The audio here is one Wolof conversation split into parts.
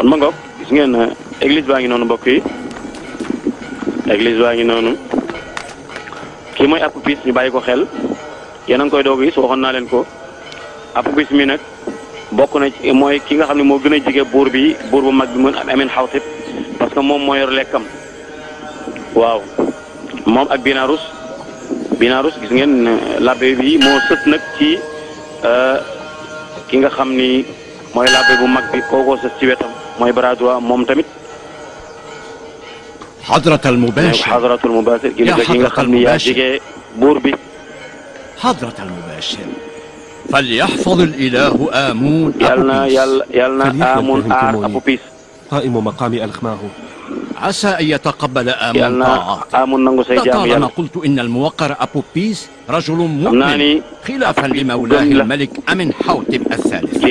kon ma ngoog gis ngeen église baa ngi noonu mbokk yi église baa ngi noonu kii mooy Apophis ñu bàyyi ko xel yéen a ngi koy doog gis waxoon naa leen ko Apophis mi nag bokk na ci mooy ki nga xam ne moo gën a jige buur bu mag bi mën Amenhotep parce que moom moo yor lekkam waaw moom ak Binarus gis ngeen labbe bi moo sës nag ci ki nga xam ni mooy labbe bu mag bi kookoo sës ci wetam mooy bras droit moom tamit Hadratul Mubashir kilifa gi nga xam ni yaa jige buur bi Hadratul Mubashir فليحفظ الإله آمون يالنا آمون آر أبوبيس قائم مقام ألخماه عسى أن يتقبل آمون طاعته لطالما قلت إن الموقر أبوبيس رجل مؤمن خلافا لمولاه الملك أمنحوتب الثالث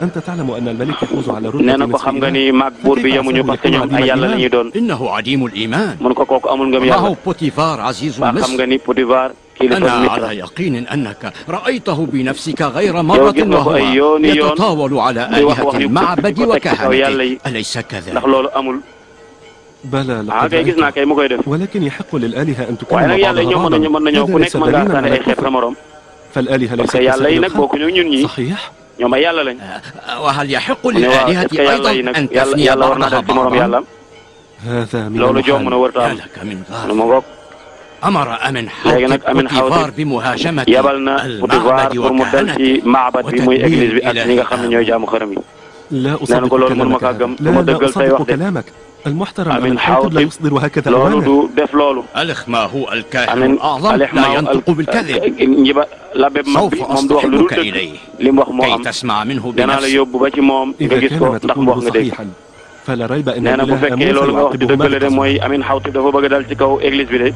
أنت تعلم أن الملك يفوز على رتبة nee na ko xam nga ni maag buur bi yemuñu parce que ñoom ay yàlla la ñuy doon. إنه عديم الإيمان. mun ko kooku amul ngëm yàlla. معه بوتيفار عزيز مصر. xam nga ni Potifar kilifa أنا Misra. على يقين أنك رأيته بنفسك غير مرة وهو يتطاول على آلهة المعبد وكهنته أليس كذلك؟ ndax loolu amul. بلى لقد gis naa kay mu koy def. ولكن يحق للآلهة أن تكون waaye nag yàlla ñoom mën nañoo ku nekk mën ngaa sànni ay xeet sa morom. فالآلهة ليست parce que yàlla yi nag bokkuñu ñun ñi. صحيح. ñoom ay yàlla lañ. وهل يحق للآلهة أيضا أن تفني بعضها بعضا؟ loolu jomb na warta am. أمر أمنحوتب بوتيفار بمهاجمة المعبد وكهنته وتدمير إلهها. لا أصدق كلامك هذا. لا أصدق كلامك. المحترم أمنحوتب لا يصدر هكذا أوامر. الإخماه الكاهن الأعظم لا ينطق بالكذب. سوف أصطحبك إليه كي تسمع منه بنفسك. إذا كان ما تقوله صحيحا فلا ريب أن الإله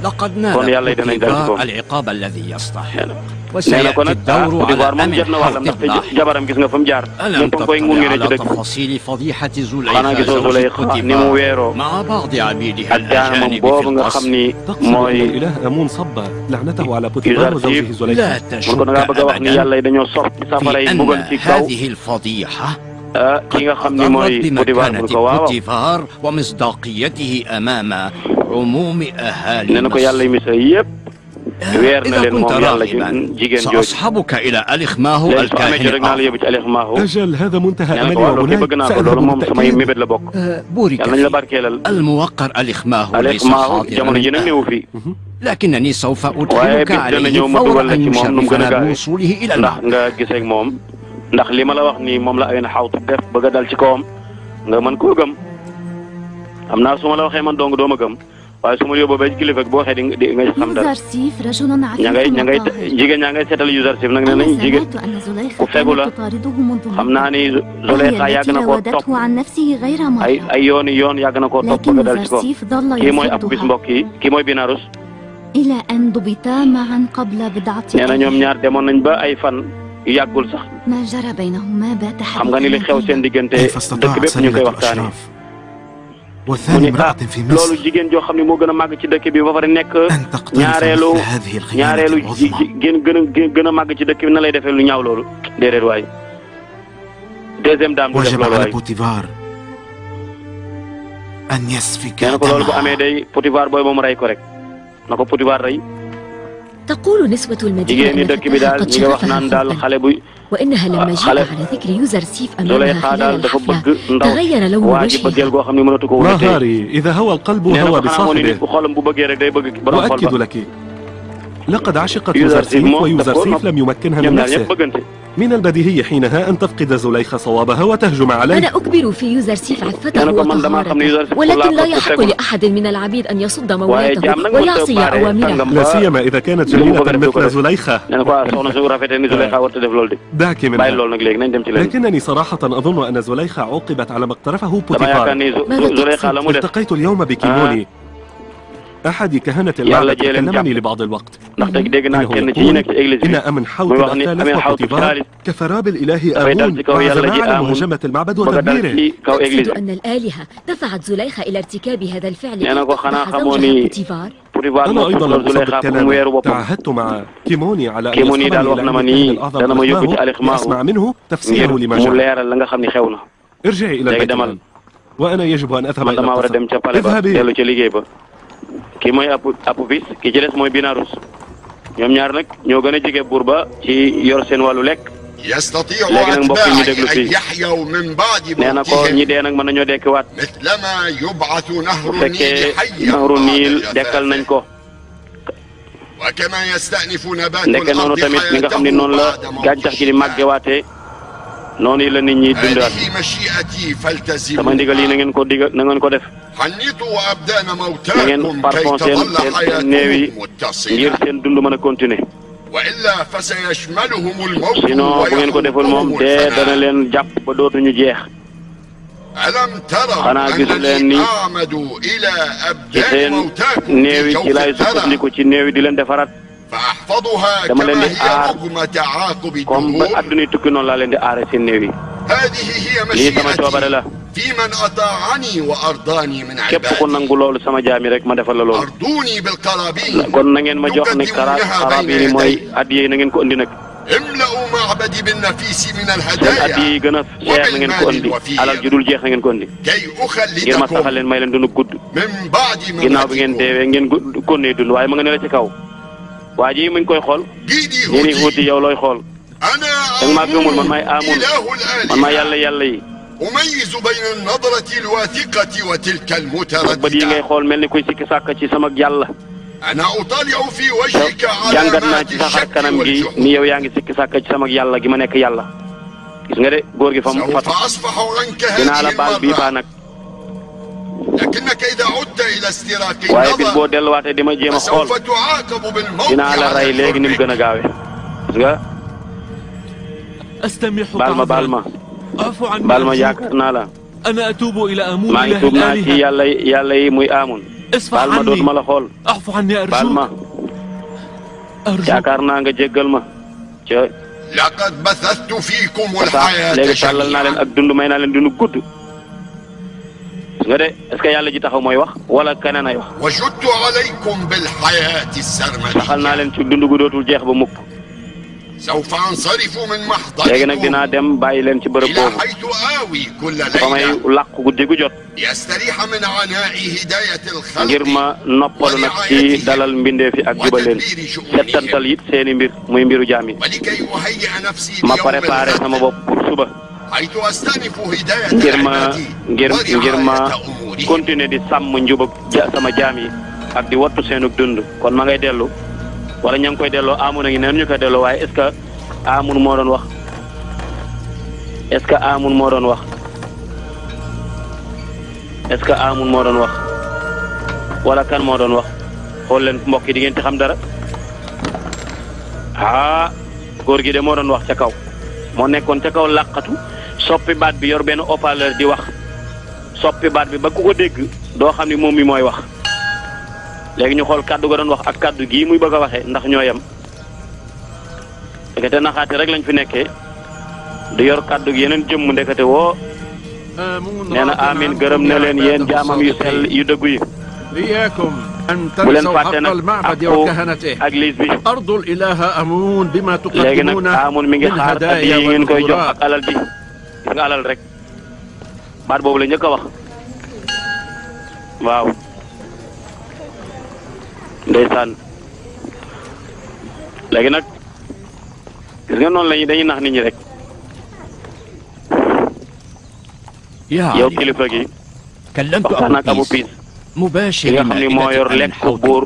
لقد نال بوتيفار العقاب الذي يستحق وسيأتي الدور على أمنحوتب لاحقا. ألم تطلع على تفاصيل فضيحة زليخا زوجة بوتيفار مع بعض عبيدها الأجانب في القصر؟ تقصد أن الإله آمون صب لعنته على بوتيفار وزوجه زليخا. لا تشك أبدا في أن هذه الفضيحة أضرت بمكانة بوتيفار ومصداقيته أمام عموم أهالي مصر. إذا كنت راغبا سأصحبك إلى الإخماه الكاهن. أجل هذا منتهى أملي ومناي. بورك الموقر الإخماه ليس حاضرا لكنني سوف أدخلك عليه فور أن يشرفنا بوصوله إلى المعبد. ndax li ma la wax ni moom la Amenhotep def bëgg a dal ci kawam nga mën koo gëm xam naa su ma la waxee man dong doo ma gëm waaye su ma yóbboo ba ci kilifa boo waxee di nga xam dara ña ngay jigéen ñaa ngay seetal Yuzarsif nag ne nañ jigéen ku fegu la xam naa ni Zuleyxa yàgg na koo topp ay yooni yoon yàgg na koo topp bëgg a dal ci kawam kii mooy Apophis mbokk yi kii mooy Binarus nee na ñoom ñaar demoon nañ ba ay fan yàggul sax xam nga ni li xew seen diggante dëkk bépp ñu koy waxtaane mu ni loolu jigéen joo xam ne moo gën a màgg ci dëkk bi ba pare nekk ñaareelu gën a màgg ci dëkk bi na lay defee lu ñaaw loolu déedéet waay deuxième dame du def loolu waay nee na ko loolu bu amee day Potifar booy moom rey ko rek na ko Potifar rey تقول نسوة المدينة أن فتاة قد شغفها الحب وإنها لما جاء على ذكر يوزرسيف أمامها خلال الحفلة تغير لون وجهها. نهاري إذا هوى القلب هوى بصاحبه. وأكد لك لقد عشقت يوزرسيف ويوزرسيف لم يمكنها من نفسه. من البديهي حينها أن تفقد زليخا صوابها وتهجم عليه. أنا أكبر في يوزرسيف عفته وطهارته ولكن لا يحق لأحد من العبيد أن يصد مولاته ويعصي أوامره. لا سيما إذا كانت جميلة مثل زليخا. دعك منها. لكنني صراحة أظن أن زليخا عوقبت على ما اقترفه بوتيفار. التقيت اليوم بكيموني أحد كهنة المعبد كلمني لبعض الوقت إن أمن حوت الثالث وبوتيفار كفرا بالإله آمون وعزم على مهاجمة المعبد وتدميره. تقصد أن الآلهة دفعت زليخة إلى ارتكاب هذا الفعل حتى زوجها بوتيفار؟ أنا أيضا لم أصب بالكلام. تعهدت مع كيموني على أن يصحبني إلى الأعظم لأسمع منه تفسيره لما جرى. ارجعي إلى البيت الآن وأنا يجب أن أذهب إلى القصر. اذهبي. kii mooy Apophis ki ci des mooy Binarus ñoom ñaar nag ñoo gën a jege buur ba ci yor seen wàllu lekk. léegi nag mbokk yi ñu déglu fii nee na ko ñi dee nag mën nañoo dekkiwaat bu fekkee nahru Niil dekkal nañ ko. ndeke noonu tamit li nga xam ne noonu la gàncax gi di màggewaatee noonu la nit ñi dundaat. sama ndigal yi na ngeen ko digal na ngeen ko def. na ngeen parfum seen néew yi ngir seen dund mën a continuer. sinon bu ngeen ko deful moom dee dana leen jàpp ba dootuñu jeex. xanaa gisu leen ni ci seen néew yi ci laay sukkandiku ci néew yi di leen defaraat. dama leen di aar comme ba adduna tukki noonu laa leen di aare seen néew yi. lii sama coobare la. képp ku nangu loolu sama jaami rek ma defal la loolu. kon na ngeen ma jox ne xaraabini mooy addiya na ngeen ko andi nag. seen addiya yi gën a seer na ngeen ko andi alal ju dul jeex na ngeen ko andi. ngir ma saxal leen may leen dund gudd. ginnaaw bi ngeen deewee ngeen konnee dund waaye ma nga ne la ci kaw. waa ji mi ngi koy xool. nii nii wuti yow looy xool. da nga maa gëmul man maay Aamun man maay yàlla yi. bët yi ngay xool mel ni kuy sikki sàkk ci sama yàlla. jàngat naa ci sa xar kanam gi ni yow yaa ngi sikki sàkk ci sama yàlla gi ma nekk yàlla. gis nga de góor gi fa mu fatu. dinaa la baal bii faa nag. waaye bis boo delluwaatee di ma jéem a xool dinaa la rey léegi ni mu gën a gaawee. gis nga. baal ma yaakaar naa la. maa ngi tuub naa ci yàlla yi muy Aamun. baal ma dootuma la xool. baal ma. yaakaar naa nga jéggal ma. ca. léegi tàllal naa leen ak dund may naa leen dund gudd. nga de est-ce que yàlla ji taxaw mooy wax wala keneen ay wax. saxal naa leen ci dund gu dootul jeex ba mukk. léegi nag dinaa dem bàyyi leen ci bërëb boobu fa may làqu guddi gu jot ngir ma noppalu nag ci dalal mbindeef yi ak jubal leen settantal it seeni mbir muy mbiru jaam yi ma préparé sama bopp pour suba ngir ma continuer di sàmm njubag sama jaam yi ak di wattu seenug dund kon ma ngay dellu wala ña ngi koy delloo Aamun a ngi neen ñu koy delloo waaye est-ce que Aamun moo doon wax est-ce que Aamun moo doon wax est-ce que Aamun moo doon wax wala kan moo doon wax xool leen mbokk yi di ngeen ci xam dara góor gi de moo doon wax ca kaw moo nekkoon ca kaw làqatu soppi baat bi yor benn haut-parleur di wax soppi baat bi ba ku ko dégg doo xam ni moom mi mooy wax. léegi ñu xool kaddu ga doon wax ak kaddu gii muy bëgg a waxee ndax ñoo yem ndekete naxaate rek lañ fi nekkee di yor kaddu gi yeneen jëmm ndekete woo nee na amiin gërëm na leen yéen jaamam yu sell yu dëggu yi bu leen fàtte nag ak liis bi léegi nag Aamun mi ngi xaar addi yi ngeen koy jox ak alal ji gis nga alal rek baat boobu la njëkk a wax waaw. ndeysaan léegi nag gis nga noonu lañu dañuy nax nit ñi rek yow kilifa gi waxtaan ak Apophis ki nga xam ne moo yor lekk buur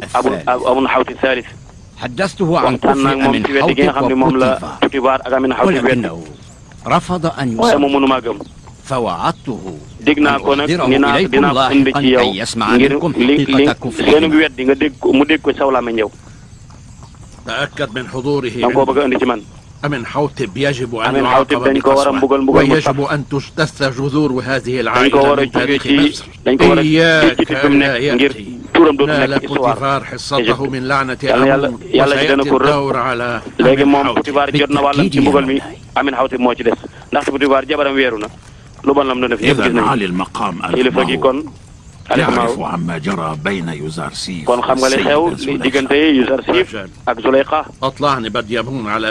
Amun Xawti Saalis waxtaan naa ak moom ci wet gi nga xam ne moom la Potifar ak Amin Xawti wet waaye moom mënumaa gëm dig naa ko nag dinaa ko indi ci yow ngir li seenu ngi weddi nga dégg ko mu dégg ko saw laa meñ yow da nga koo bëgg a indi ci man Amin Xawtib dañ ko war a mbugal mu saf dañ ko war a jóge ci dañ ko war a jóge ci fi mu nekk ngir turam dootu nekk histoire yàlla ji dana ko rëbb léegi moom Potifar jot na wàllam ci mbugal mi Amin Xawtib moo ci des ndaxte Potifar jabaram weeru na lu bon lam doon def ñëpp gis nañu kilifa gi kon Alixmaaw kon xam nga li xew li diggante Yuzarsif ak Zulayxa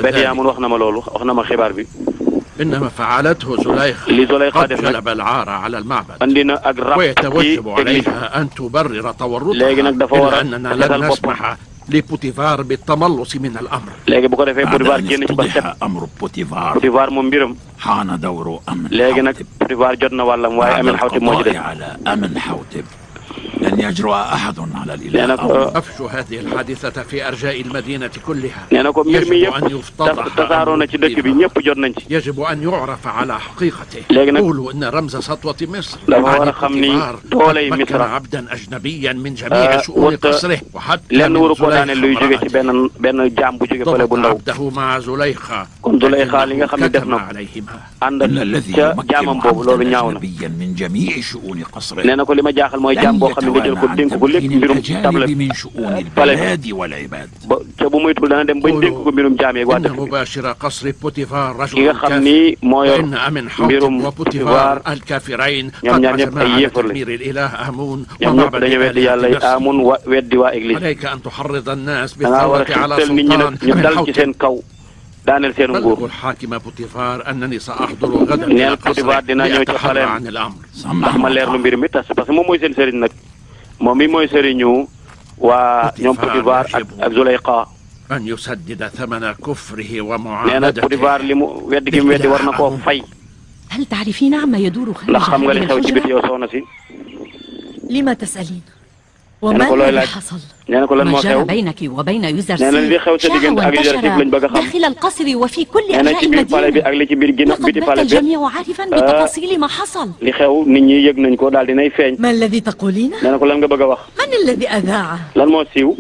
Badyamun wax na ma loolu wax na ma xibaar bi إنما فعلته زليخة li Zulayxa قد def nag جلب العار على المعبد andi na ak rab ci ويتوجب église عليها أن تبرر léegi nag تورطها dafa war إلا a أننا setal لن boppam نسمح لبوتيفار بالتملص من الأمر léegi bu ko defee Potifar génn ci ba set أمر بوتيفار Potifar moom mbiram حان دور أمن léegi nag Potifar jot na wàllam waaye Amin Xawtib moo ci des على أمن حوتب لن يجرؤ أحد على nee na الإله ko أفشوا هذه الحادثة في أرجاء المدينة كلها nee na ko mbir mi يجب أن yëpp يفتضح tasaaroo na ci dëkk bi ñëpp jot nañ ci يجب أن يعرف على حقيقته léegi nag قولوا إن رمز سطوة مصر dafa war يعني a xam ni بوتيفار dooley قد مكن Misra عبدا أجنبيا من جميع شؤون wut قصره وحتى lenn من waru ko daane luy jóge ci زليخة benn jaam bu jóge fële bu ضبط ndaw عبده مع زليخة kon Zulayxa li nga xam ne def كتم na ko عليهما ànd إن الذي ca يمكن jaamam boobu loolu عبدا ñaaw na أجنبيا من جميع شؤون قصره nee na ko li ma jaaxal mooy jaam boo xam ne nga jël ko dénk ko lépp mbirum table من شؤون pale البلاد والعباد ba ca bu muytul dana dem bañ dénk ko mbirum jaam yeeg waa إن dëkk bi مباشر قصر بوتيفار ki رجل nga xam كافر ni moo yor وإن أمن حوتب mbirum وبوتيفار Potifar الكافرين ñoom قد ñaar ñëpp عزما ay على yéefar lañ تدمير الإله آمون ñoom ñëpp ومعبد dañu weddi yàlla yi آلهة Amun weddi waa église عليك أن تحرض الناس dangaa war a بالثورة على xirtal nit ñi سلطان nag ñu أمن dal ci حوتب seen kaw daaneel seen بلغوا nguur الحاكم بوتيفار أنني سأحضر غدا إلى neel Potifar قصره dinaa ñëw ci لأتحرى xaleem عن الأمر ndax ma leerlu mbir mi tas parce que moom mooy seen sëriñ nag moom mi mooy sëriñu waa ñoom Potifar ak Zulayxa أن يسدد ثمن كفره nee na ومعاندته Potifar li mu weddi gi mu weddi war na koo fay هل تعرفين عما يدور خارج ndax xam nga li هذه xew ci biti الحجرة؟ yow soxna si لما تسألين؟ nee na وما ko looy الذي laaj حصل؟ nee na ko lan ما moo جرى xew بينك وبين nee na li يوزرسيف xew sa شاع diggante ak Yuzarsif lañ وانتشر bëgg a xam داخل القصر وفي كل nee na أرجاء ci biir palais bi المدينة. ak li ci biir ginnaaw لقد biti بات palais bi الجميع عارفا بتفاصيل ما حصل. li xew nit ñi yëg nañ ko daal dinay feeñ ما الذي تقولين؟ nee na ko lan nga bëgg a wax من الذي أذاعه؟ lan moo siiw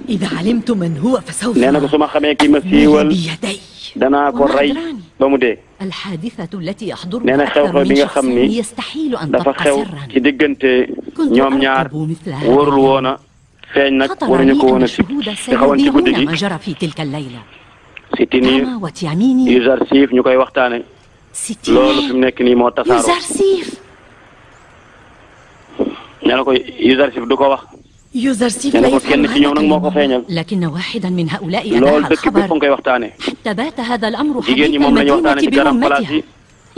إذا علمت من هو فسوف nee na ko su ma xamee kii ma أفنيه siiwal بيدي. danaa ko rey ba mu dee الحادثة التي يحضرها nee na أكثر xew-xew من bi nga شخص xam ni يستحيل أن dafa تبقى xew سرا. ci diggante ñoom ñaar أرقب مثل هذا wóorul woon a feeñ nag خطر waruñu لي ko woon أن a si الشهود te xawoon ci guddi سيذيعون gi ما جرى في تلك الليلة. si tinir تاما وتياميني Yuzarsif ñu koy waxtaane loolu fi mu nekk nii moo tasaaroo يوزرسيف nee na ko Yuzarsif du ko wax يوزرسيف nee na لا ko kenn يفهم ci ñoom nag moo ko هذا feeñal لكن واحدا من هؤلاء loolu أذاع dëkk bépp a الخبر nga koy waxtaane حتى بات هذا الأمر jigéen ñi حديث moom la ñu waxtaane المدينة ci garam place yi برمتها.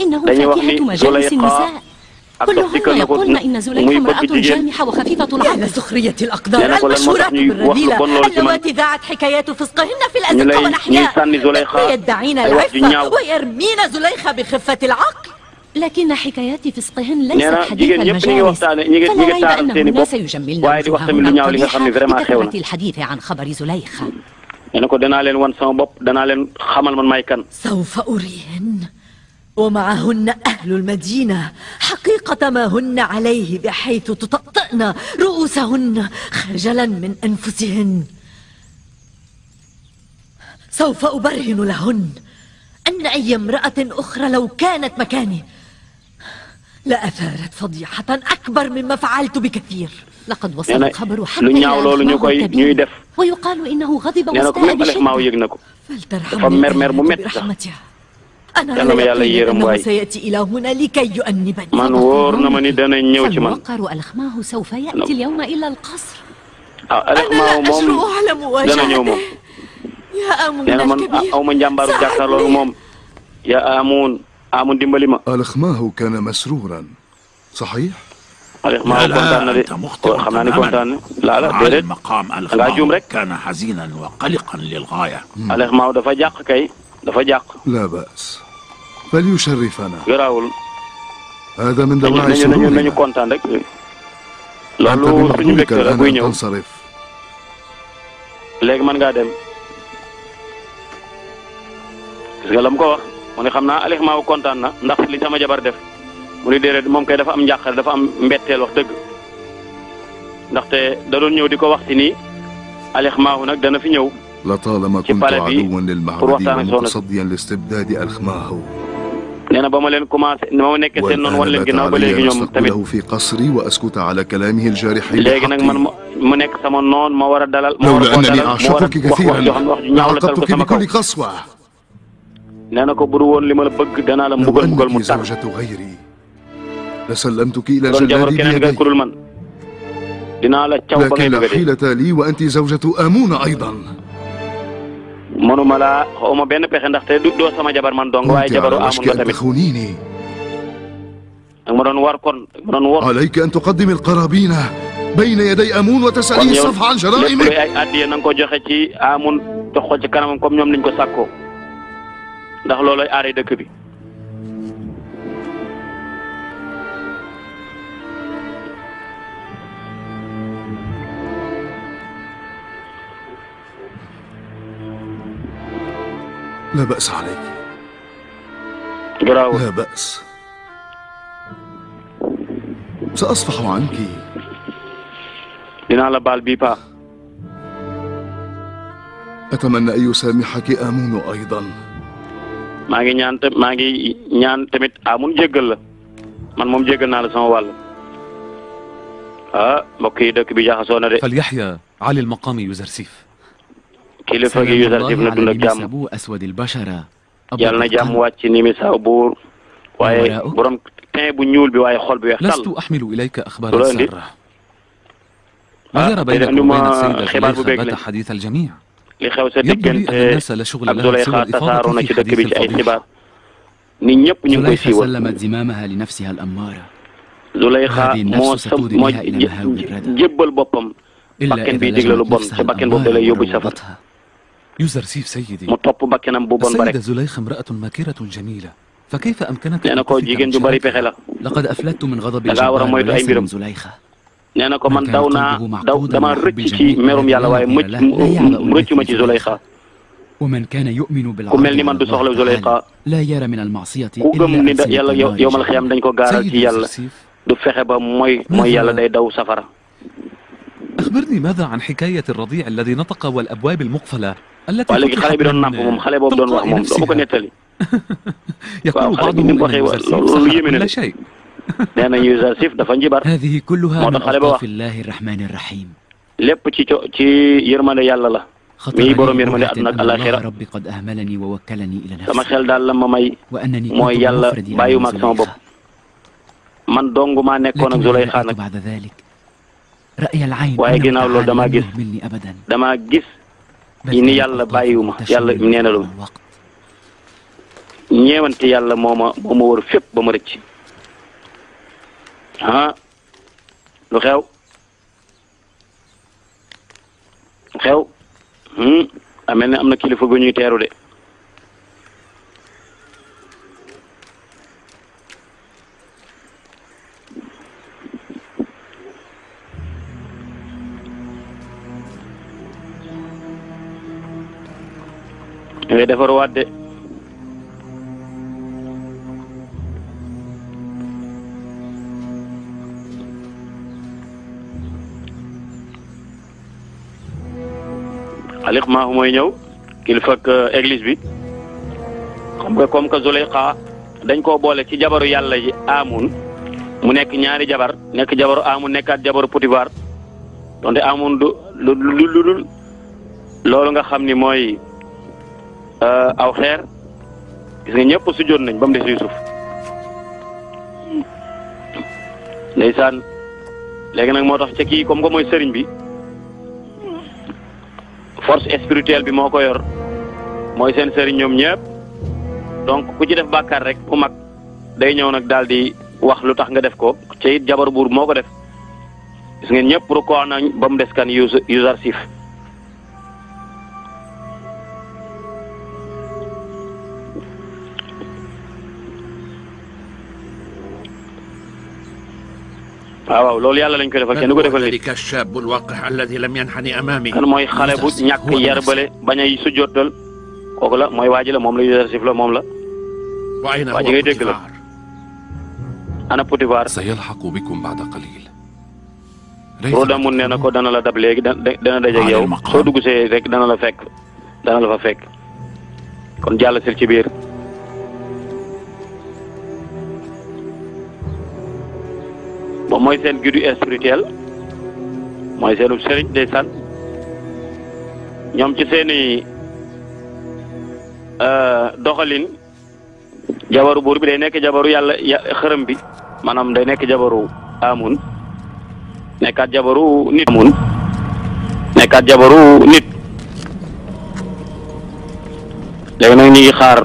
إنه dañuy wax فاكهة ni مجالس Zulayxa النساء ak dox dikkal كلهن na ko يقولن إن muy زليخة امرأة bëgg jigéen جامحة وخفيفة يا العقل. لسخرية nee الأقدار na ko lan moo tax المشهورات ñuy wax lu بالرذيلة bon loolu ci man اللواتي ذاعت حكايات فسقهن في ñu الأزقة lay ñuy والأحياء sànni Zulayxa ويدعين ay wax ju العفة ñaaw ويرمين زليخة بخفة العقل. لكن حكايات فسقهن nee ليست na حديث jigéen ñëpp ñu ngi المجالس. waxtaane ñi ngi فلا ريب taaral أن seeni الناس bopp يجملن waaye di wax tamit lu وجوههن ñaaw li nga xam ne القبيحة vraiment xew na بكثرة الحديث عن خبر زليخة. nee na ko danaa leen wan sama bopp danaa leen xamal man maay kan سوف أريهن ومعهن أهل المدينة حقيقة ما هن عليه بحيث تطأطئن رؤوسهن خجلا من أنفسهن. سوف أبرهن لهن أن أي امرأة أخرى لو كانت مكاني لأثارت فضيحة أكبر مما فعلت بكثير. لقد وصل الخبر حتى lu إلى ñaaw loolu ñu koy ñuy def ويقال إنه غضب nee na ko واستاء même Alixmaaw بشدة. yëg na ko فلترحمني dafa mer mu الآية metti sax برحمتها. أنا yàlla ma yàlla على يقين yërëm أنه waay سيأتي إلى هنا لكي يؤنبني. man wóor na ma ni danañ ñëw ci man فالموقر ألخماه سوف يأتي اليوم إلى القصر. ah أنا Alixmaaw لا moom أجرؤ على dana ñëw مواجهته. moom يا أمون nee na man الكبير aw ma njàmbaaru jàkkaarloo moom yaa amun dimbali ma ألخماه كان مسرورا صحيح؟ Alixmaaw kontaan na de xam naa ni kontaan na laala déedéet المقام ngaa juum الخمار rek كان حزينا وقلقا للغاية. Alixmaaw dafa jàq kay dafa jàq لا بأس فليشرفنا garaawul هذا من دواعي nañu سرورنا. kontaan rek أنت loolu suñu بمقدورك mbégte la الآن buy أن ñëw تنصرف. léegi mën ngaa dem gis nga la mu ko wax mu ne xam naa Alixmaaw kontaan na ndax li sama jabar def mu ne déedéet moom kay dafa am njàqare dafa am mbetteel wax dëgg ndaxte da doon ñëw di ko wax si nii Alixmaaw nag dana fi ñëw لطالما ci كنت palais bi عدوا pour للمعبد waxtaan ak soxna si ومتصديا لاستبداد ألخماه nee na ba ma leen commencé ma nekkee seen noonu wan leen ginnaaw ba léegi ñoom tamit في قصري وأسكت على كلامه الجارح léegi nag man mu nekk sama noon ma war a dalal ma war a لولا أنني أعشقك كثيرا لعاقبتك بكل قسوة nee na ko buru woon li ma la bëgg danaa la mbugal mbugal mu tar زوجة غيري لسلمتك إلى doon jabaru جلالي keneen nga ku dul man dinaa la caw ba ngay لكن لا bëgg حيلة لي وأنت زوجة آمون أيضا mënuma laa xawma benn pexe ndaxte du doo sama jabar man dong waaye jabaru amoon nga tamit تخونيني ak ma doon war kon ma doon war عليك أن تقدم القرابين بين يدي آمون وتسأليه الصفح عن lépp جرائمك luy ay addiya na nga ko joxe ci amun jox ko ci kanamam comme ñoom niñ ko sàkkoo ndax looloy aaree dëkk bi لا بأس عليك garaawul لا بأس سأصفح عنك dinaa la baal bii paa أتمنى أن يسامحك آمون أيضا maa ngi ñaan tamit amun jéggal la man moom jéggal naa la sama wàll ah mbokk yi dëkk bi jaxasoo na de فليحيا علي المقام يوزرسيف kilifa gi Yuzarsif na dund ak jàmm yàlla na jàmm wàcc ni mi saw buur waaye borom teint bu ñuul bi waaye xol bi weex tal لست أحمل إليك أخبار سارة غير بينك induma وبين السيدة xibaar bu زليخة beeg بات la حديث الجميع li xew sa يبدو لي أن diggante الناس لا شغل ak لها سوى Zulayxa tasaaroo الإفاضة na في ci dëkk bi حديث ci ay الفضيحة xibaar nit ñëpp ñu ngi koy زليخة siiwal سلمت زمامها لنفسها الأمارة Zulayxa هذه النفس moo ستودي moo بها إلى مهاوي الردى jébbal boppam إلا bakken إذا bi digle lu لجمت bon نفسها te bakken boobu da lay yóbbu الأمارة safar وروضتها يوزرسيف سيدي mu topp bakkenam bu bon ba السيدة rek زليخة امرأة ماكرة جميلة فكيف أمكنك nee na ko jigéen ju bari pexe la لقد أفلت من غضب da ngaa war a الجبار moytu ay وليس mbiram من زليخة nee na ko man dama rëcc ci merum yàlla waaye rëccu ma ci Zulayxa ومن كان يؤمن ku mel ni man du soxla Zulayxa لا يرى من المعصية ku gëm ni yàlla yowmal xiyaam dañ ko gaaral ci yàlla du fexe ba mooy yàlla day daw safara أخبرني ماذا عن حكاية الرضيع الذي نطق والأبواب المقفلة التي waaye léegi xale bi doon nàmp moom xale boobu doon wax moom doo ma ko nettali يقول بعضهم أن يوزرسيف سحر كل شيء nee na Yuzarsif dafa njibar هذه كلها من moo tax xale ba ألطاف wax الله الرحمن الرحيم lépp ci yërmande yàlla la mi borom yërmande àdduna ak alaxira ربي قد أهملني ووكلني إلى sama نفسي xel daal la ma may وأنني mooy كنت yàlla بمفردي bàyyiwuma ak عن sama bopp زليخة man dong maa nekkoon ak لكنني Zulayxa رأيت nag بعد ذلك رأي العين waaye أنه ginnaaw loolu تعالى damaa لم gis يهملني أبدا damaa gis بل ni كانت yàlla ألطاف bàyyiwuma تشمل yàlla neenalu مع الوقت ñeewante yàlla moo ma wër fépp ba ma rëcc ah lu xew mel ne am na kilifa gu ñuy teeru de ngay defar waat de Aliou Maahu mooy ñëw kilifa ak église bi xam nga comme que Zulayxa dañ koo boole ci jabaru yàlla ji Amun mu nekk ñaari jabar nekk jabaru Amun nekkaat jabaru Potifar donte Amun du lu loolu nga xam ni mooy aw xeer gis nga ñëpp su joon nañ ba mu des Yuusuf ndeysaan léegi nag moo tax ca kii comme que mooy sëriñ bi force spirituelle bi moo ko yor mooy seen sëriñ ñoom ñëpp donc ku ci def bàkkaar rek bu mag day ñëw nag daal di wax lu tax nga def ko ca it jabar buur moo ko def gis ngeen ñëpp rukkoo nañ ba mu des kan Yuzarsif waaw loolu yàlla lañ koy defal kenn du ko defal ذلك الشاب الواقح الذي لم ينحني أمامي kan mooy xale bu ñàkk yar bële bañ a sujjootal kooku la mooy waa ji la moom la Yuzarsif la moom la وأين هو waa ji ngay dégg la بوتيفار؟ ana Potifar سيلحق بكم بعد قليل Roda mun nee na ko dana la dab léegi dana dajeeg yow soo dugg see rek dana la fa fekk kon jàll sil ci biir moom mooy seen guide spirituel mooy seenu sëriñ ndeysaan ñoom ci seeni doxalin jabaru buur bi day nekk jabaru yàlla xërëm bi maanaam day nekk jabaru Amun nekkaat jabaru nit léegi nag ñu ngi xaar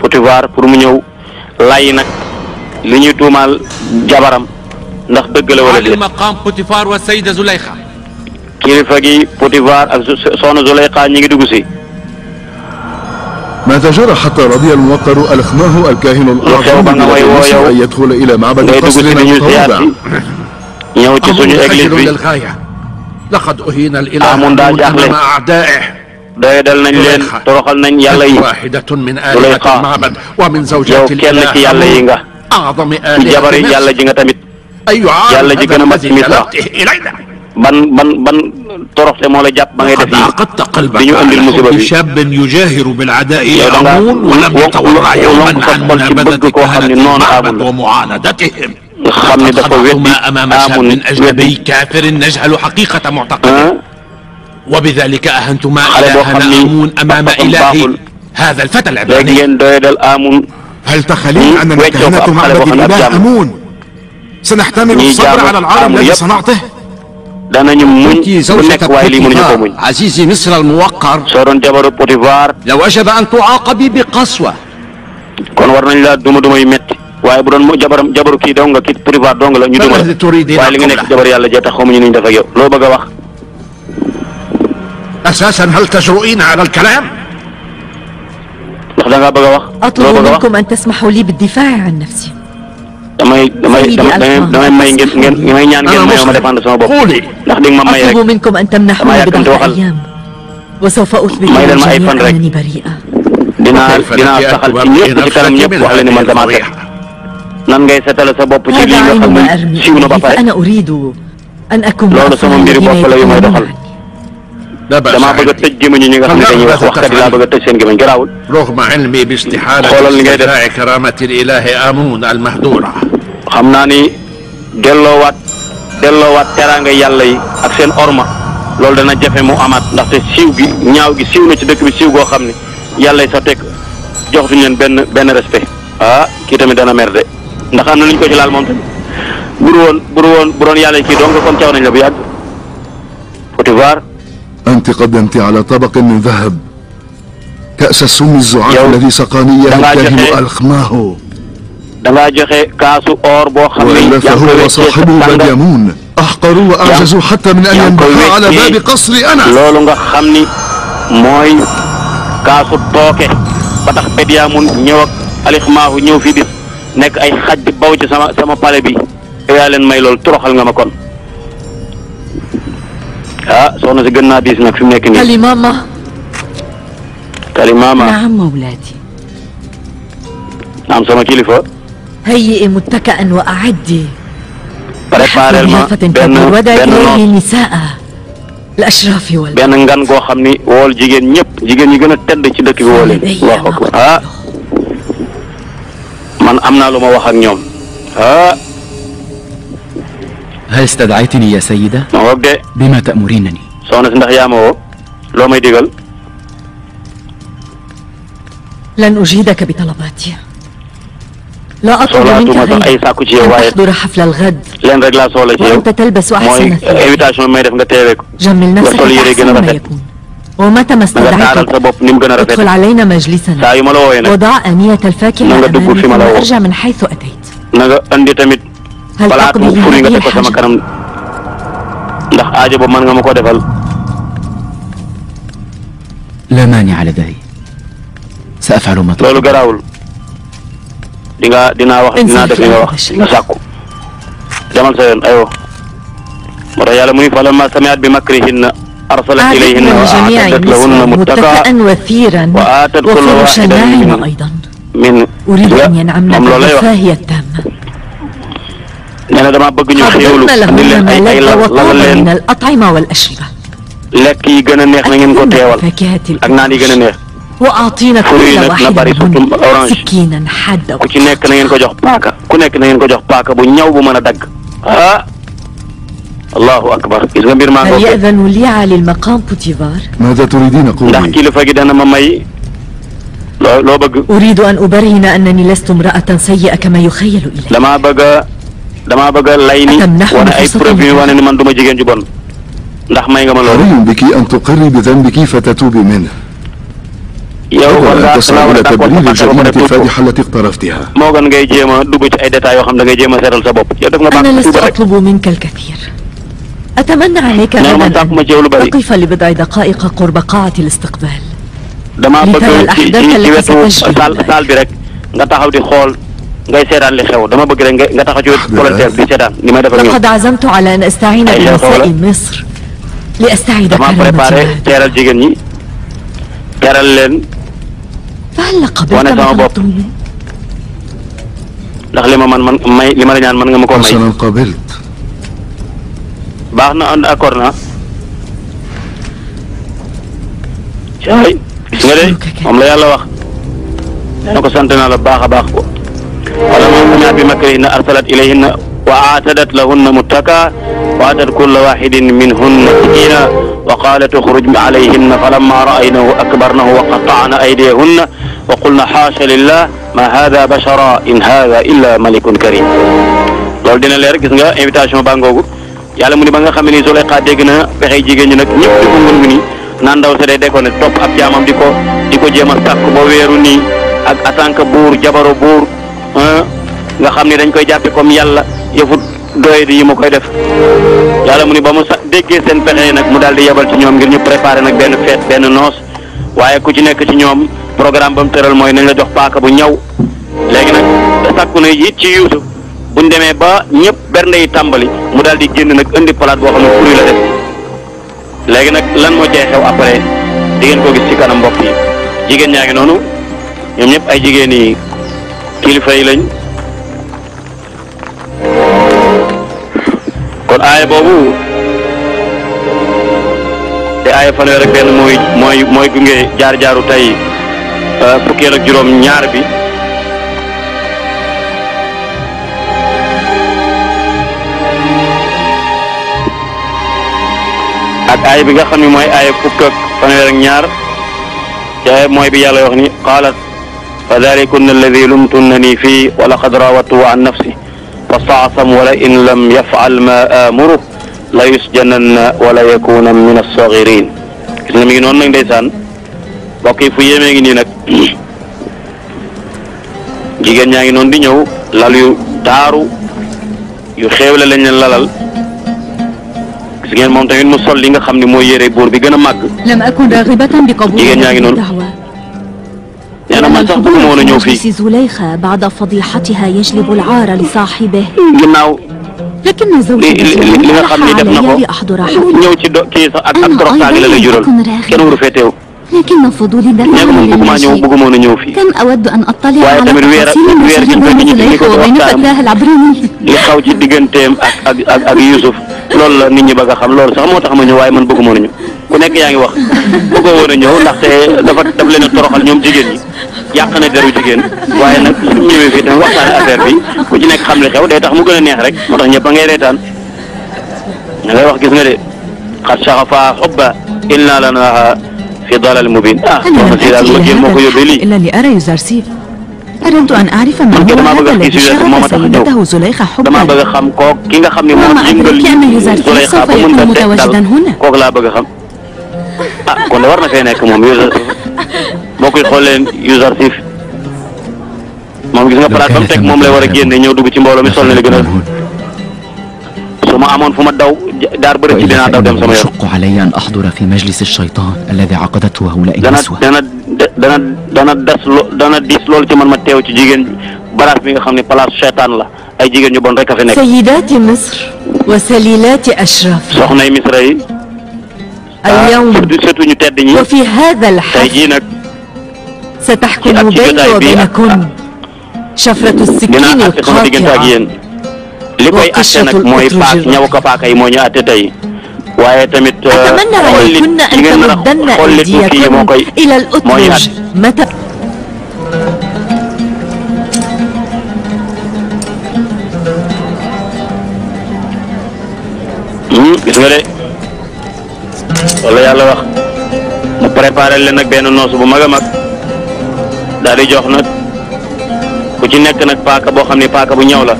Potifar pour mu ñëw lay nag li ñuy tuumaal jabaram ndax dëgg la wala déet. maqam Potifar wa Sayda Zulayxa. kilifa gi Potifar ak soxna Zulayxa ñi ngi dugg si. ما تجرى حتى رضي الموقر ألخماه الكاهن الأعظم أن يدخل إلى معبد قصرنا المتواضع. للغاية لقد أهين الإله أمام أعدائه. doyadal nañ leen toroxal nañ yàlla yi. واحدة من آلهة المعبد ومن زوجات الإله أعظم آلهة jabar yi yàlla ji nga tamit. yàlla ji gën a mat ci Misra. ban toroxte moo la jàpp ba ngay def yi bi ñu andil musiba bi شاب يجاهر بالعداء لآمون ولم يتورع يوما عن منابذة كهنة المعبد ومعاندتهم خطأهما أمام شاب أجنبي كافر نجهل حقيقة معتقده وبذلك أهنتما إلهنا آمون أمام إلهي هذا الفتى العبراني. هل تخلين أننا كهنة معبد الإله آمون سنحتمل الصبر على العالم الذي صنعته؟ danañu muñ bu nekk waaye lii mënuñu ko muñ. عزيزي مصر الموقر soo doon jabaru Potifar لو وجب أن تعاقبي بقسوة. kon war nañ laa duma yu métti waaye bu doon jabaru kii dong nga kii Potifar dong la ñu duma la waaye li nga nekk jabar yàlla jee tax xamuñu ni ñu def ak yow loo bëgg a wax. أساسا هل تجرؤين على الكلام؟ ndax da ngaa bëgg a wax. أطلب منكم أن تسمحوا لي بالدفاع عن نفسي. damay may ñaan ngeen may ma défendre sama bopp ndax di nga ma may rek أطلب منكم أن تمنحوني بضعة أيام وسوف أثبت للجميع أنني بريئة. dinaa saxal ci ñëpp ci kanam ñëpp wax la ni man damaa set nan ngay setale sa bopp ci lii nga xam ne siiw na ba pare أنا أريد أن أكون loolu sama mbiri bopp la yu may doxal damaa bëgg a tëj gémmiñu ñi nga xam ne dañuy wax waxkat yi laa bëgg a tëj seen gémmiñ garaawul. رغم علمي باستحالة استدعاء كرامة الإله آمون المهدورة. xam naa ni delloowaat teraanga yàlla yi ak seen orma loolu dana jafe mu amaat ndaxte siiw gi ñaaw gi siiw na ci dëkk bi siiw goo xam ne yàlla yi sax teg joxtuñu leen benn respect. kii tamit dana mer de ndax am na lu ñu ko ci laal moom tamit bu doon yàlla yi kii donc kon caw nañ la bu yàgg. Potifar. أنت قدمت على طبق من ذهب كأس السم الزعاف الذي سقاني الكاهن ألخماه. dangaa joxe kaasu or boo xam ne وإلا فهو صاحبه بديامون أحقروا وأعجزوا حتى من أن ينبحوا على باب قصري أنا. loolu nga xam ni mooy kaasu tooke ba tax Bedyamun ñëw ak Alixmaahu ñëw fii di nekk ay xaj bi baw ci sama palais bi yaa leen may loolu toroxal nga ma kon. soxna si gën naa diis nag fi mu nekk nii. Kalimama. نعم مولاتي. naam sama kilifa. هيئي متكئا وأعدي. préparel ma benn إليه نساء الأشراف benn ngan goo xam ni wool jigéen ñi gën a tedd ci dëkk bi woo leen. Allahu akbar man am naa lu ma wax ak ñoom. هل استدعيتني يا سيدة؟ بما تأمرينني؟ soxna si ndax yaa ma woo loo may digal. لن أجيدك بطلباتي. لا أطلب منك غير أن تحضر حفل الغد وأنت تلبس أحسن ثياب. جمل نفسك أحسن ما يكون ومتى ما استدعيتك ادخل علينا مجلسنا وضع آنية الفاكهة أمامي وارجع من حيث أتيت. هل تقضي هذه الحاجة؟ ndax aajo ba mën nga ma ko defal. لا مانع لدي سأفعل ما loolu garaawul dinaa def li nga wax nga sàkku demal sa yoon aywa moo tax yàlla mu ni falamma sami'at bi makrihinna arsalat ilayhinna wa a'taddat lahunna muttaqa'an wa aatat kulla wahidatin min أريد أن ينعمن بالرفاهية التامة. nee na dama bëgg ñu xéewlu andi leen ay lalal leen من الأطعمة والأشربة. lekk yi gën a neex na ngeen ko teewal ak naan yi gën a neex. وأعطينا كل واحد منهم سكينا حادة. ku ci nekk na ngeen ko jox paaka bu ñaw bu mën a dagg. ah allahu akbar gis nga mbir maa هل يأذن لي على المقام بوتيفار؟ ماذا تريدين قولي؟ ndax kilifa gi dana ma may loo bëgg. أريد أن أبرهن أنني لست امرأة سيئة كما يخيل إلي. damaa bëgg a lay ni wane ay preuve yu wane ni man duma jigéen ju bon ndax may nga ma loolu. حري بك أن تقري بذنبك فتتوبي منه. yow war ngaa تسعى إلى تبرير الجريمة الفادحة التي اقترفتها. moo gën ngay jéem a dugg ci ay détails yoo xam da ngay jéem a seetal sa bopp. yow def nga baax أنا لست أطلب منك الكثير. أتمنى عليك غدا أن تقف لبضع دقائق قرب قاعة الاستقبال. damaa bëgg ci wetu saal bi rek nga taxaw di xool ngay seetaan li xew dama bëgg rek nga taxaw ci wetu volontaire di seetaan ni may def ak ñoom. لقد عزمت على أن أستعين بنساء مصر لأستعيد كرامتها. dama préparé teeral jigéen ñi teeral leen. فهل قبلت ما طلبت مني؟ ndax li ma may li ma la ñaan mën nga ma koo may. حسنا قبلت. baax na ànd accord na. caay gis nga de moom la yàlla wax. dana ko sant naa la baax a baax ko. falammaa sami'at bi makrihinna arsalat ilayhinna wa a'tadat lahunna muttakaa wa atat kulla waahidin minhunna sakiina wa qaalat ukhruj alayhinna falammaa ra'aynahu akbarnahu wa qatta'na aydiyahunna wa qulna haasha lillah ma haadha bashara in haadha illa malikun karim. loolu dina leer gis nga invitation baa ngoogu yàlla mu ni ba nga xam ne nii Zulayxa dégg na pexey jigéen ñi nag ñëpp di ko ngun ni naan ndaw sa day déggoo ne topp ab jaamam di ko jéem a sàkk ba weeru nii ak en tant que buur jabaro buur nga xam ne dañ koy jàppe comme yàlla yëfut doye di yi ma koy def yàlla mu ni ba mu déggee seen pexe nag mu daal di yebal ci ñoom ngir ñu préparer nag benn fête benn noos waaye ku ci nekk ci ñoom programme ba mu tëral mooy nañ la jox paaka bu ñaw léegi nag sàkku na it ci Yuusuf buñ demee ba ñëpp bernde yi tàmbali mu daal di génn nag indi palaat boo xam ne fruit la def léegi nag lan moo cee xew après di ngeen ko gis ci kanam mbokk yi jigéen ñaa ngi noonu ñoom ñëpp ay jigéen yi kilifa yi lañ kon aaya boobu te aaya fanweer ak benn mooy gunge jaar-jaaru tey fukkeel ak juróom ñaar bi ak aaya bi nga xam ne mooy aaya fukk ak fanweer ak ñaar te mooy bi yàlla wax ni qaalat fa dalikunna alladi lumtunnani fii wa laqad raawattuhu an nafsi fastaasam wala in lam yafal ma amuru la yusjananna wala yakuna min as-sagirin gis nga mi ngi noonu nag ndeysaan mbokk yi fu yéemee ngi nii nag jigéen ñaa ngi noonu di ñëw lal yu taaru yu xéewle lañ leen lalal gis ngeen moom tamit mu sol li nga xam ne mooy yére buur bi gën a màgg jigéen ñaa ngi noonu nee na man sax bëgg ma woon a ñëw fii زليخة بعد فضيحتها يجلب العار لصاحبه ginnaaw li nga xam ni def na ko ñëw ci kii sax ak toroxtaange la lay jural kenn waru fee teew لكن فضولي دفعني bëgguma woon a ñëw fii كم أود أن أطلع waaye على tamit weer gi ñu زليخة وبين فتاه العبراني li xaw ci digganteem ak Youssouf loolu la nit ñi bëgg a xam loolu sax moo tax ma ñëw waaye man bëgguma woon a ñëw ku nekk yaa ngi wax bëggoo woon a ñëw ndaxte daf leen a toroxal ñoom jigéen ñi yàq na deru jigéen waaye nag suñ ñëwee fii tamit waxtaane affaire bi ku ci nekk xam li xew day tax mu gën a neex rek moo tax ñëpp a ngay reetaan nga ngay wax gis nga de xat saxafa xubba inna lanaha fi dalal mubin soxna si daal ma génn moo ko yóbbee lii إلا لأرى يوزرسيف أردت أن أعرف من man هو damaa bëgg هذا a الذي gis moo ma شغف tax a ñëw سيدته زليخة damaa حبا bëgg a xam kook ki nga xam ne moo وما yëngal أدرك أن يوزرسيف Zulayxa سوف ba يكون mën a متواجدا هنا kooku laa bëgg a xam kon de war na fee nekk moom Yuusuf boo koy xool leen Yuusuf moom gis nga palaat ba mu teg moom lay war a génne ñëw dugg ci mbooloo mi sol na li gën a su ma amoon fu ma daw daar bëri ci dinaa daw dem sama yoon يشق علي أن أحضر في مجلس الشيطان الذي عقدته هؤلاء النسوة dana diis loolu ci man ma teew ci jigéen baraas bi nga xam ne place seytaan la ay jigéen ñu bon rek a fi nekk سيدات مصر وسليلات أشرف soxnay Misra yi اليوم surtout ñu tedd ñi وفي هذا tey الحفل jii nag ستحكم بيني وبينكن شفرة السكين dinaa àtte sama diggante ak القاطعة yéen li koy àtte nag mooy paak ñaw ko paaka yi moo ñu àtte tey waaye tamit أتمنى عليكن أن تمدن أيديكن إلى الأطرج متى nga de wala yàlla wax mu préparé leen nag benn noosu bu mag a mag daal di jox nag ku ci nekk nag paaka boo xam ne paaka bu ñaw la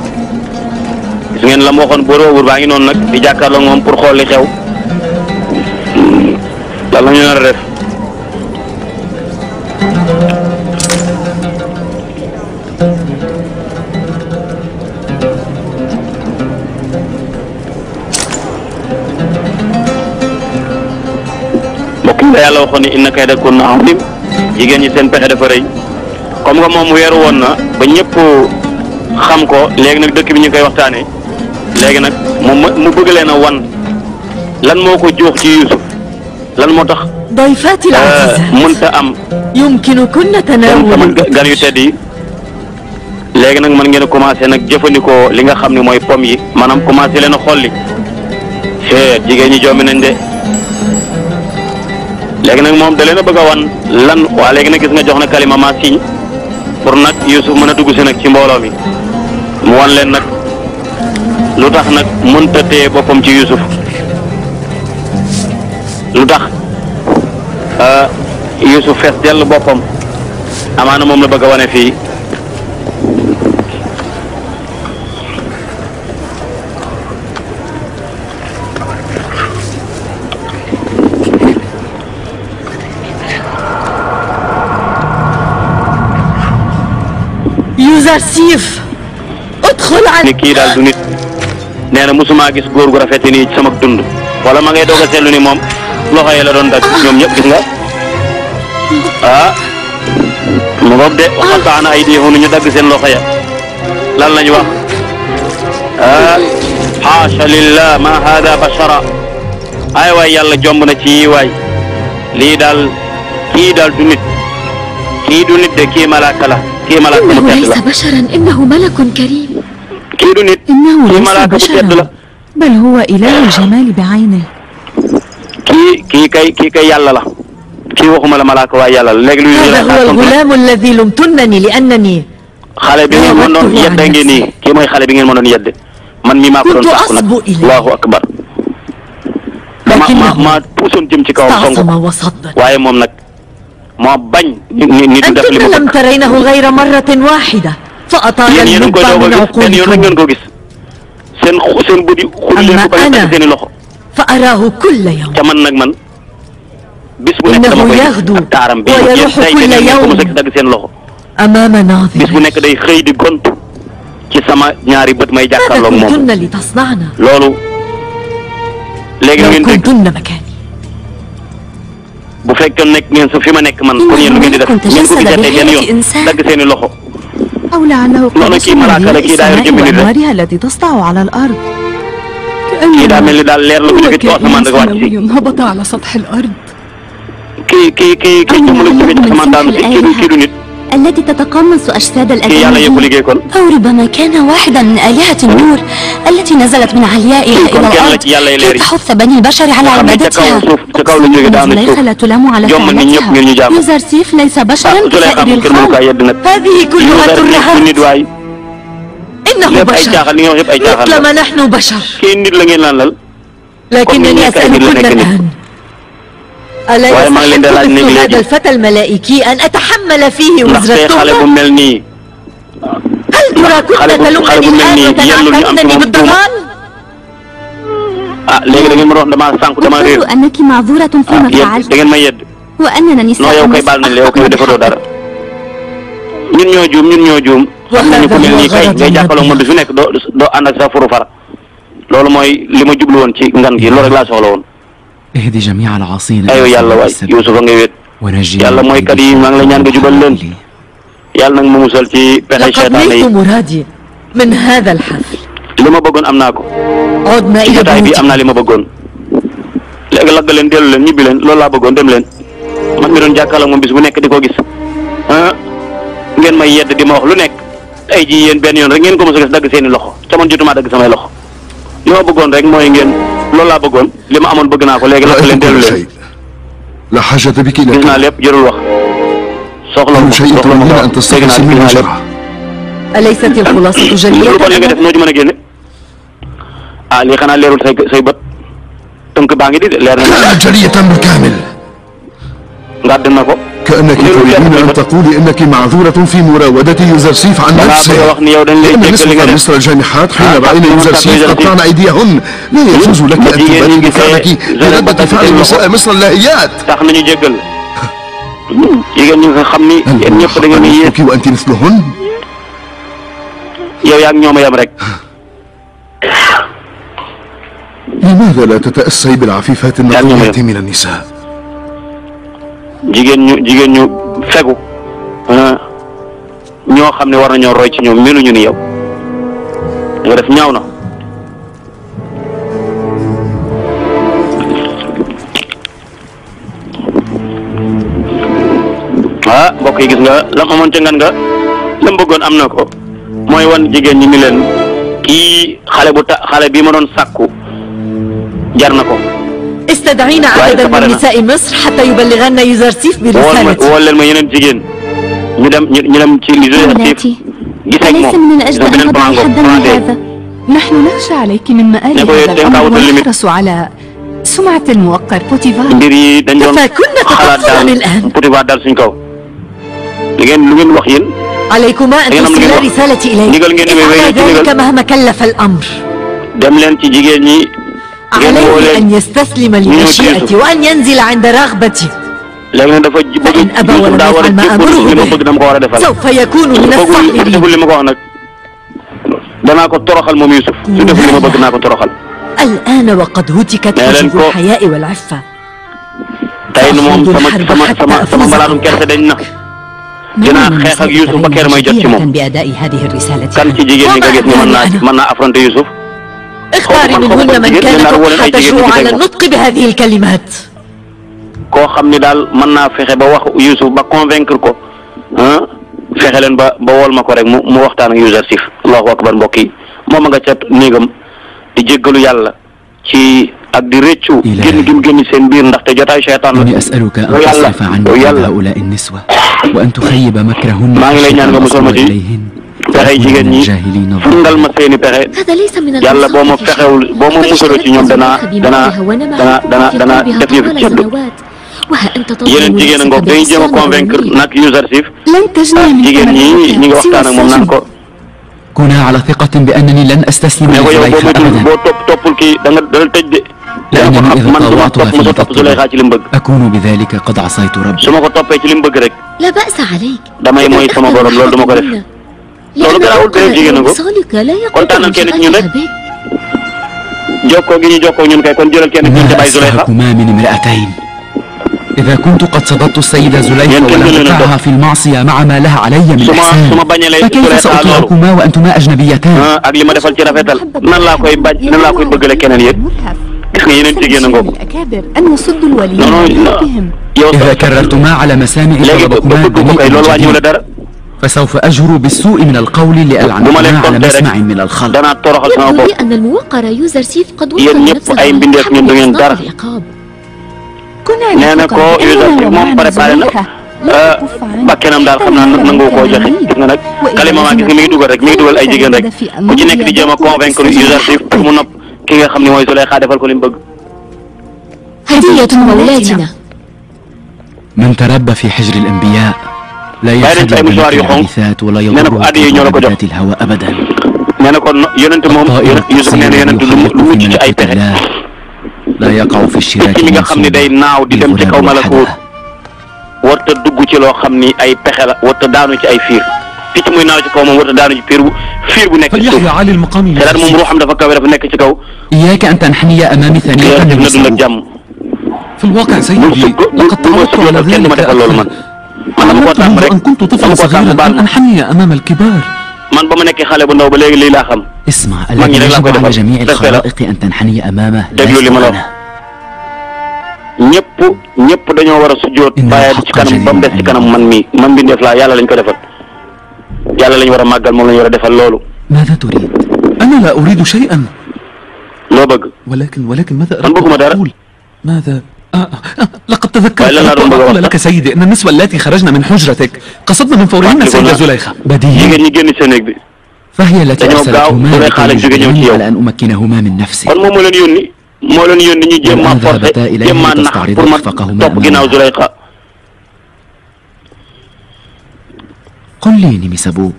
gis ngeen la mu waxoon buur baa ngi noonu nag di jàkkaarloo moom pour xool li xew lan la ñu nar a def. mbokk yi la yàlla waxoon ni inna kaydakunna azim jigéen ñi seen pexe dafa rëy comme que moom weeru woon na ba ñëpp xam ko léegi nag dëkk bi ñu koy waxtaanee léegi nag moom mu bëgg leen a wan lan moo ko jox ci Yuusuf lan moo tax mënta am sama gan yu tedd yi léegi nag mën ngeen a commencé nag jëfandikoo li nga xam ne mooy pom yi maanaam commencé leen a xolli jigéen ñi jommi nañ de léegi nag moom da leen a bëgg a wan lan waa léegi nag gis nga jox na kalima ma signe pour nag Yuusuf mën a dugg si nag ci mbooloo mi mu wan leen nag lu tax nag mënta téye boppam ci Yuusuf lu tax Yuusuf fees dell boppam amaana moom la bëgg a wane fii Yuzarsif udxul an ni kii daal du nit nee na mosuma gis góor gu rafet nii ci sama dund wala ma ngay doog a seetlu ni moom loxo yi la doon dag ñoom ñëpp gis nga mu ngoog de waxataana ay diixu ñu dagg seen loxo ya lan lañu wax xaasha lillah ma hada bashara ay waay yàlla jomb na ci waay lii daal kii daal du nit kii du nit de kii malaaka la kii malaaka bu tedd la laysa basharan innahu malakun karim kii du nit kii malaaka bu tedd la bal huwa ilahu al-jamal bi'aynihi kii kay yàlla la kii waxuma la malaaka waaye yàlla la léegi lu ñu هذا هو الغلام الذي لمتنني لأنني xale bi ngeen mën doon yedde ngeen nii kii mooy xale bi ngeen mën doon yedde man mii maa ko doon sàkku nag allahu akbar ma puusoon jëm ci kawam songu waaye moom nag moo bañ ni du def li أنتم لم ترينه غير مرة واحدة فأطال اللب من عقولكم seen buddi xullee ko bañ a seen i loxo فأراه كل يوم te man nag man bis bu nekk dama koy ak taaram bi ويروح كل يوم dagg seen loxo أمام ناظر bis bu nekk day xëy di gontu ci sama ñaari bët may jàkkaarloog moom كنتن لتصنعنا loolu léegi لو ngeen dégg كنتن مكاني bu fekkoon nekk ngeen sa fi ma nekk man kon yéen lu ngeen di def ngeen ko gisee tey ngeen yoon dagg seen i loxo أو لعله قد kii malaaka la kii daa yor jëmmi nit rek أنوارها التي تسطع على الأرض kii daa mel ni daal leer la bu jóge ci asamaan rek wàcc si هبط على سطح الأرض kii jëmm la jóge ci asamaan daanu si kii du nit التي تتقمص أجساد kii yàlla yëpp liggéey kon أو ربما كان واحدا من آلهة النور التي نزلت من عليائها إلى الأرض كي تحث بني البشر على عبادتها زليخة لا تلام على فعلتها يوزرسيف ليس بشرا كسائر الخلق هذه كلها ترهات إنه بشر مثلما نحن بشر لكنني أسألكن الآن ألا يستحق هذا الفتى الملائكي أن أتحمل فيه وزر التهمة؟ هل ترى كنت تلومني الآن وتنعتني بالضلال؟ أقول أنك معذورة فيما فعلت وأننا نساء مسحقة ñun ñoo juum xam nañu ko mel nii kay ngay jàppaloo ma du fi nekk doo ànd ak sa furu fara loolu mooy li ma jublu woon ci ngan gi loolu rek laa soxla woon اهدي جميع العاصين aywa yàlla waay Yuusufa nga wéet yàlla mooy kat yi maa ngi la ñaan nga jubal leen yàlla nag mu musal ci pexe seytaane yi مرادي من هذا الحفل li ma bëggoon am naa ko عدنا ci إلى jotaay bi am naa li ma bëggoon léegi lagg leen dellu leen ñibbi leen loolu laa bëggoon dem leen man mi doon jàkkaarloo moom bis bu nekk di ko gis ngeen may yedd di ma wax lu nekk tey jii yéen benn yoon rek ngeen ko mos a gis dagg seen i loxo ca man jotuma dagg samay loxo li ma bëggoon rek mooy ngeen loolu laa bëggoon li ma amoon bëgg naa ko léegi lagg leen dellu leen لا حاجة بك gis naa lépp jërul wax soxla كل شيء تريدين أن تستخلصي من وجهها أليست الخلاصة جلية lu bon li nga def noo ci mën a génne lii xanaa leerul say bët tënk baa ngi di leer na كانت جلية بالكامل. ngàdd na ko. كأنك تريدين أن تقولي أنك معذورة في مراودة يوزرسيف عن نفسه. لأن نسبة مصر الجانحات حين رأينا يوزرسيف قطعن أيديهن. لا يجوز لك أن تبرري فعلك برد فعل نساء مصر اللاهيات. أنت وأنت مثلهن. لماذا لا تتأسي بالعفيفات النقيات من النساء؟ jigéen ñu fegu ñoo xam ne war nañoo roy ci ñoom meluñu ni yow nga def ñaaw na. mbokk yi gis nga la amoon ca ngan nga la bëggoon am na ko mooy wan jigéen ñi ni leen kii xale bi ma doon sàkku jar na ko. استدعينا عددا من نساء مصر حتى يبلغن يوزرسيف برسالتي. woo leen ma yeneen jigéen ñu dem ci Yuzarsif gis ak moom beneen plan boobu نحن نخشى عليك من مآل هذا الأمر ونحرص على سمعة الموقر بوتيفار. mbir yi dañ doon xalaat daal Potifar daal suñ kaw lu ngeen wax yéen. عليكما أن ترسلا رسالتي إليه. افعل ذلك مهما كلف الأمر. dem leen ci jigéen ñi. عليه أن يستسلم لمشيئتي وأن ينزل عند رغبتي. فإن أبى ولم يفعل ما أمره به سوف يكون من الصاغرين. danaa ko toroxal moom Youssouf su def li ma bëgg naa ko toroxal. الآن وقد هتكت حجب الحياء والعفة. tey moom sama mbalaanum kerse dañ na. dinaa xeex ak Youssouf ba kër may jot ci moom. kan ci jigéen ñi nga gis ni mën naa affronter Youssouf. اختاري منهن من كانت حتى تجرؤ على النطق بهذه الكلمات. koo xam ni daal mën naa fexe ba wax Youssouf ba convaincre ko fexe leen ba wol ma ko rek mu waxtaan ak Yuzarsif. allahu akbar mbokk yi moom a nga ca néegam di jéggalu yàlla ci ak di rëccu génn gi mu génn seen biir ndaxte jotaay seytaan la. yàlla maa ngi lay ñaan nga musal ma ci pexe jigéen ñi fungal ma seeni pexe yàlla boo ma fexewul boo ma musaloo ci ñoom danaa def yëfu ceddu. yeneen jigéen a ngoog dañuy jéem a convaincre nag Yuzarsif jigéen ñi ngi waxtaan ak moom naan ko. كونا على ثقة بأنني لن أستسلم لزليخة أبدا لأنني إذا طوعتها في تطلب أكون بذلك قد عصيت ربي. لا بأس عليك. وصالك لا يقتل أفسحكما من امرأتين. إذا كنت قد صددت السيدة زليخة ولم أطعها في المعصية مع ما لها علي من إحسان فكيف سأطيعكما وأنتما أجنبيتان؟ أن يصد الوليين إذا كررتما على مسامعي طلبكما فسوف أجهر بالسوء من القول لألعنكما على مسمع من الخلق. يبدو لي أن الموقر يوزرسيف قد وصل نفسه لمحمد إصدار العقاب. nee na ko Yuzarsif moom préparé na bakkanam daal xam naa nangu koo joxe gis nga nag kalima maa gis nga mi ngi dugal ay jigéen rek ku ci nekk di jéem a convaincre Yuzarsif pour mu nopp ki nga xam ne mooy Zuleyxa defal ko li mu bëgg. هدية مولاتنا. من تربى في حجر الأنبياء لا يخجل من الحديثات ولا يضر بذات الهوى أبدا. nee na ko yonent moom Youssouf nee na yonent lu mucc ci ay pexe. لا يقع في الشراك ki nga xam ne day naaw di dem ci kaw malakuut warta dugg ci loo xam ni ay pexe la warta daanu ci ay fiir picc muy naaw ci kaw moom warta daanu ci fiir bu nekk ci suuf xelaat moom ruuxam dafa kawe dafa nekk ci kaw. إياك أن تنحني أمامي ثانية na dund ak jàmm. في الواقع سيدي لقد تعودت على ذلك أن كنت طفلا صغيرا أن أنحني أمام الكبار. man ba ma nekkee xale bu ndaw ba léegi lii laa xam. اسمع الذي يجب على جميع الخلائق أن تنحني أمامه déglu li ma la wax ñëpp dañoo war a sujjóot bàyyi ci kanam ba mu des ci kanam man bi def laa yàlla lañ ko defal yàlla lañ war a màggal moom lañ war a defal loolu. ماذا تريد؟ أنا لا أريد شيئا. loo bëgg. ولكن ماذا man bëgguma dara. ماذا؟ لقد تذكرت أقول لك سيدي أن النسوة اللاتي خرجن من حجرتك قصدنا من فورهن السيدة زليخة. فهي التي أرسلتهما على أن أمكنهما من نفسي. moo leen yónni ñu jéem a forcé jéem a nax pour ma topp ginnaaw Zulayxa. قل لي ميمي سابو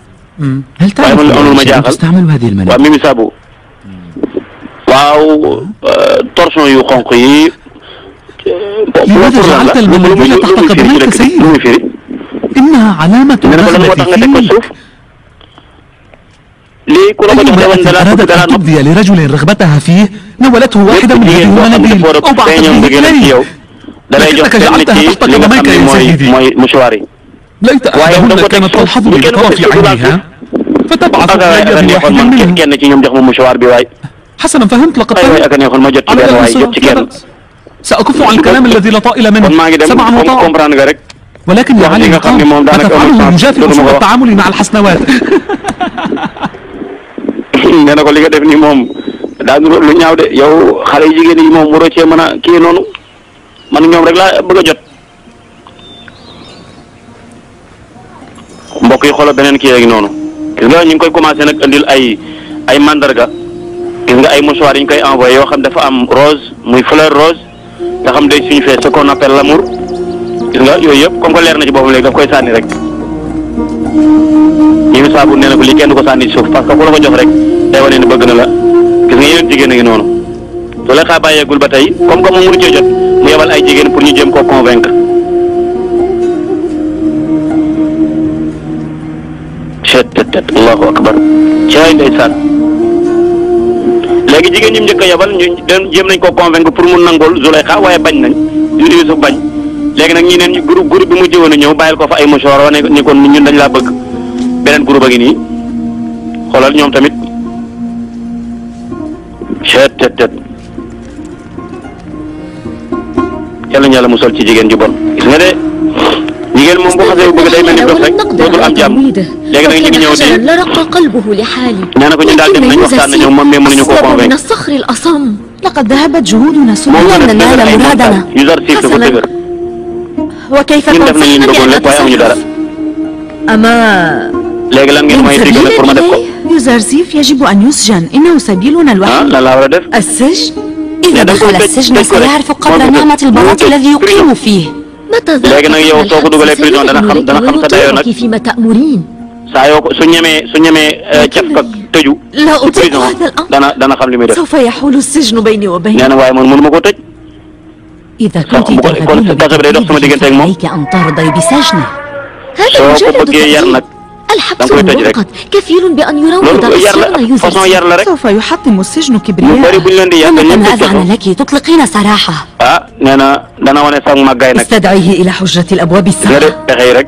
هل تعرف أنك تستعمل هذه المنابر؟ waaw Mimi Sabo waaw torsion yu xonq yi. لماذا جعلت المنابر تحت قدميك سيد؟ إنها علامة الرغبة فيك. أي امرأة أرادت أن تبدي لرجل رغبتها فيه نولته واحدة من هذه المنابر أو بعثت به إليه، لكنك جعلتها تحت قدميك يا سيدي. ليت أحدهن كانت تلحظني بطرف عينها فتبعث إلي بواحد منهم. حسنا فهمت. لقد سأكف عن الكلام الذي لا طائل منه سمعا وطاعة، ولكن يا علي مقام ما تفعله يجافي أسلوب التعامل مع الحسنوات. nee na ko li nga def nii moom daa nuru lu ñaaw de yow xale yu jigéen yi moom waroo cee mën a kii noonu man ñoom rek laa bëgg a jot. mbokk yi xoolal beneen kii rek noonu gis nga ñu ngi koy commencé nag indil ay mandarga gis nga ay mouchoir yi ñu koy envoyé yoo xam dafa am rose muy fleur rose nga xam day signifier ce qu'on appelle l'amour gis nga yooyu yëpp comme que leer na ci boppam léegi daf koy sànni rek. Mimi Sabo nee na ko lii kenn du ko sànni ci suuf parce que ku la ko jox rek day wane ne bëgg na la gis nga yeneen jigéen a ngi noonu Zulayxa bàyyeegul ba tey comme que moom mënu cee jot mu yebal ay jigéen pour ñu jéem koo convaincre. allahu akbar caay ndeysaan léegi jigéen ñi mu njëkk a yebal ñu jéem nañ koo convaincre pour mu nangol Zulayxa waaye bañ nañ Yuusuf bañ léegi nag ñeneen ñu groupe bi mu jëwoon a ñëw bàyyil ko fa ay mouchoir wane ni kon ñun dañ laa bëgg beneen groupe a ngi nii xoolal ñoom tamit tet yàlla ñu yàlla musal ci jigéen ju bon gis nga de jigéen moom bu xasee bëgg day mel ni dof rek dootul am jàmm léegi nag ñu ngi ñëw di nee na ko ñu daal dem nañ waxtaan nañu moom mais mënuñu koo convaincre لقد ذهبت جهودنا سبحان لن ننال مرادنا. Yuzarsif dafa dëgër وكيف ñun def nañ li ñu bëggoon lépp waaye amuñu dara. أما léegi lan ngeen may digal pour ma def ko. يوزرسيف يجب أن يسجن، إنه سبيلنا الوحيد. lan laa war a def. السجن؟ إذا دخل السجن سيعرف قدر نعمة البراءة الذي يقيم فيه. léegi nag yow soo ko dugalee prison dana xam sa dayoo nag saa yoo ko su ñemee caf ka tëju ci prison dana xam li muy def. سوف يحول السجن بيني وبينه. nee na waaye man mënu ma ko tëj. إذا كنت ترغبين عليك أن ترضي بسجنه. soo ko bëggee yar nag الحبس المؤقت كفيل بأن يروض السجن يوسف. سوف يحطم السجن كبرياء. أنا أذعن لك تطلقين سراحة. nee na dana wane sax màggaay nag. استدعيه إلى حجة الأبواب السبعة. pexey rek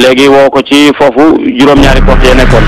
léegi woo ko ci foofu juróom-ñaari porte ya nekkoon.